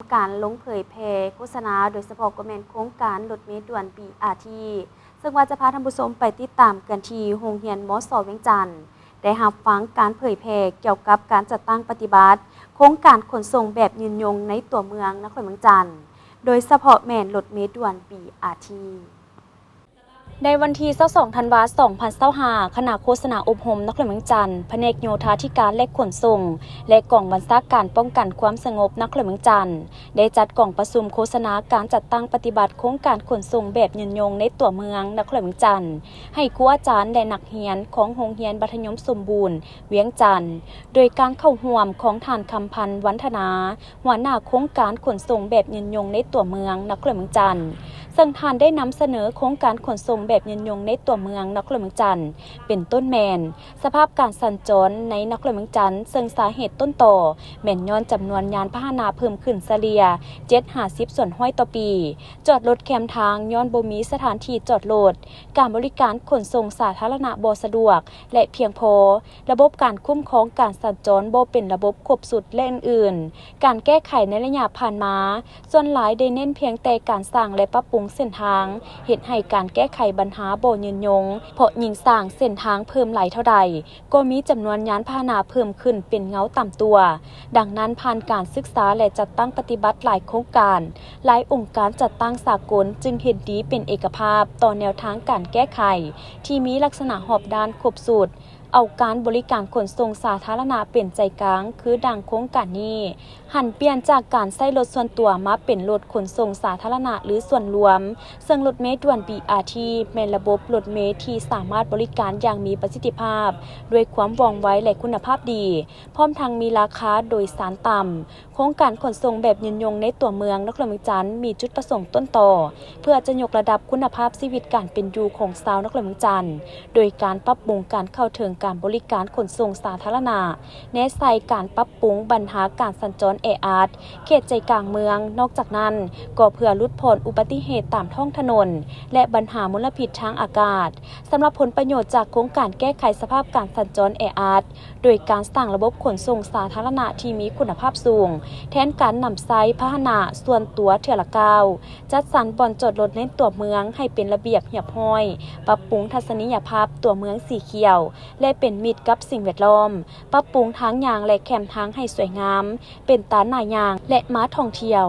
ການລົງເຜີຍແຜ່ໂຄສະນາ ໂດຍສະເພາະກໍແມ່ນໂຄງການລົດເມດ່ວນ ບີອາທີ ເຊິ່ງວ່າຈະພາທ່ານຜູ້ຊົມໄປຕິດຕາມກັນທີ່ໂຮງຮຽນ ມສ ວຽງຈັນ ໄດ້ຮັບຟັງການເຜີຍແຜ່ກ່ຽວກັບການຈັດຕັ້ງປະຕິບັດໂຄງການຂົນສົ່ງແບບຍືນຍົງໃນຕົວເມືອງນະຄອນຫຼວງວຽງຈັນ ໂດຍສະເພາະແມ່ນລົດເມດ່ວນ ບີອາທີ. ໃນວັນທີຊາວສອງ ທັນວາ ສອງພັນຊາວຫ້າ ຄະນະໂຄສະນາອົບຮົມນະຄອນຫຼວງວຽງຈັນ, ພະແນກໂຍທາທິການ ແລະ ຂົນສົ່ງ ແລະ ກອງບັນຊາການປ້ອງກັນຄວາມສະຫງົບນະຄອນຫຼວງວຽງຈັນ ໄດ້ຈັດກອງປະຊຸມໂຄສະນາການຈັດຕັ້ງປະຕິບັດໂຄງການຂົນສົ່ງແບບຍືນຍົງໃນຕົວເມືອງນະຄອນຫຼວງວຽງຈັນ ໃຫ້ຄູອາຈານ ແລະ ນັກຮຽນຂອງໂຮງຮຽນມັດທະຍົມສົມບູນວຽງຈັນ ໂດຍການເຂົ້າຮ່ວມຂອງທ່ານ ຄຳພັນ ວັນທະນາ ຫົວໜ້າໂຄງການຂົນສົ່ງແບບຍືນຍົງໃນຕົວເມືອງນະຄອນຫຼວງວຽງຈັນ ເຊິ່ງທ່ານໄດ້ນຳສະເໜີໂຄງການຂົນສົ່ງແບບຍືນຍົງໃນຕົວເມືອງນະຄອນຫຼວງວຽງຈັນ ເປັນຕົ້ນແມ່ນ ສະພາບການສັນຈອນໃນນະຄອນຫຼວງວຽງຈັນ ເຊິ່ງສາເຫດຕົ້ນຕໍແມ່ນຍ້ອນຈຳນວນຍານພາຫະນະເພີ່ມຂຶ້ນສະເລ່ຍ ເຈັດຫາສິບສ່ວນຮ້ອຍຕໍ່ປີ, ຈອດລົດແຄມທາງຍ້ອນບໍ່ມີສະຖານທີ່ຈອດລົດ, ການບໍລິການຂົນສົ່ງສາທາລະນະບໍ່ສະດວກ ແລະ ພຽງພໍ, ລະບົບການຄຸ້ມຄອງການສັນຈອນບໍ່ເປັນລະບົບຄົບຊຸດ ແລະ ອື່ນໆ. ການແກ້ໄຂໃນໄລຍະຜ່ານມາ ສ່ວນຫຼາຍໄດ້ເນັ້ນພຽງແຕ່ການສ້າງ ແລະ ປັບປຸງເສັ້ນທາງ, ເຮັດໃຫ້ການແກ້ໄຂບັນຫາບໍ່ຍືນຍົງ, ເພາະຍິ່ງສ້າງເສັ້ນທາງເພີ່ມຫຼາຍເທົ່າໃດ, ກໍມີຈຳນວນຍານພາຫະນະເພີ່ມຂຶ້ນເປັນເງົາຕ່ຳຕົວ. ດັ່ງນັ້ນ, ຜ່ານການສຶກສາ ແລະ ຈັດຕັ້ງປະຕິບັດຫຼາຍໂຄງການ, ຫຼາຍອົງການຈັດຕັ້ງສາກົນຈຶ່ງເຫັນດີເປັນເອກະພາບຕໍ່ແນວທາງການແກ້ໄຂທີ່ມີລັກສະນະຮອບດ້ານຄົບຊຸດ, ເອົາການບໍລິການຂົນສົ່ງສາທາລະນະເປັນໃຈກາງ ຄືດັ່ງໂຄງການນີ້ ຫັນປ່ຽນຈາກການໃຊ້ລົດສ່ວນຕົວມາເປັນລົດຂົນສົ່ງສາທາລະນະ ຫຼື ສ່ວນລວມ, ເຊິ່ງລົດເມດ່ວນ ບີອາທີ ແມ່ນລະບົບລົດເມທີ່ສາມາດບໍລິການຢ່າງມີປະສິດທິພາບ, ດ້ວຍຄວາມວ່ອງໄວ ແລະ ຄຸນນະພາບດີ, ພ້ອມທັງມີລາຄາໂດຍສານຕ່ຳ. ໂຄງການຂົນສົ່ງແບບຍືນຍົງໃນຕົວເມືອງນະຄອນຫຼວງວຽງຈັນ ມີຈຸດປະສົງຕົ້ນຕໍ ເພື່ອຈະຍົກລະດັບຄຸນນະພາບຊີວິດການເປັນຢູ່ຂອງຊາວນະຄອນຫຼວງວຽງຈັນ ໂດຍການປັບປຸງການເຂົ້າເຖິງການບໍລິການຂົນສົ່ງສາທາລະນະ, ແນໃສ່ການປັບປຸງບັນຫາການສັນຈອນແອອັດເຂດໃຈກາງເມືອງ. ນອກຈາກນັ້ນ, ກໍເພື່ອຫຼຸດຜ່ອນອຸບັດຕິເຫດຕາມທ້ອງຖະໜົນ ແລະ ບັນຫາມົນລະພິດທາງອາກາດ. ສຳລັບຜົນປະໂຫຍດຈາກໂຄງການແກ້ໄຂສະພາບການສັນຈອນແອອັດ ໂດຍການສ້າງລະບົບຂົນສົ່ງສາທາລະນະທີ່ມີຄຸນນະພາບສູງ, ແທນການນຳໃຊ້ພາຫະນະສ່ວນຕົວເທື່ອລະກ້າວ, ຈັດສັນບ່ອນຈອດລົດໃນຕົວເມືອງໃຫ້ເປັນລະບຽບຮຽບຮ້ອຍ, ປັບປຸງທັດສະນີຍະພາບຕົວເມືອງສີຂຽວ ແລະ ເປັນມິດກັບສິ່ງແວດລ້ອມ, ປັບປຸງທາງຍ່າງ ແລະ ແຄມທາງໃຫ້ສວຍງາມ, ເປັນຕາໜ້າຍ່າງ ແລະ ມາທ່ອງທ່ຽວ.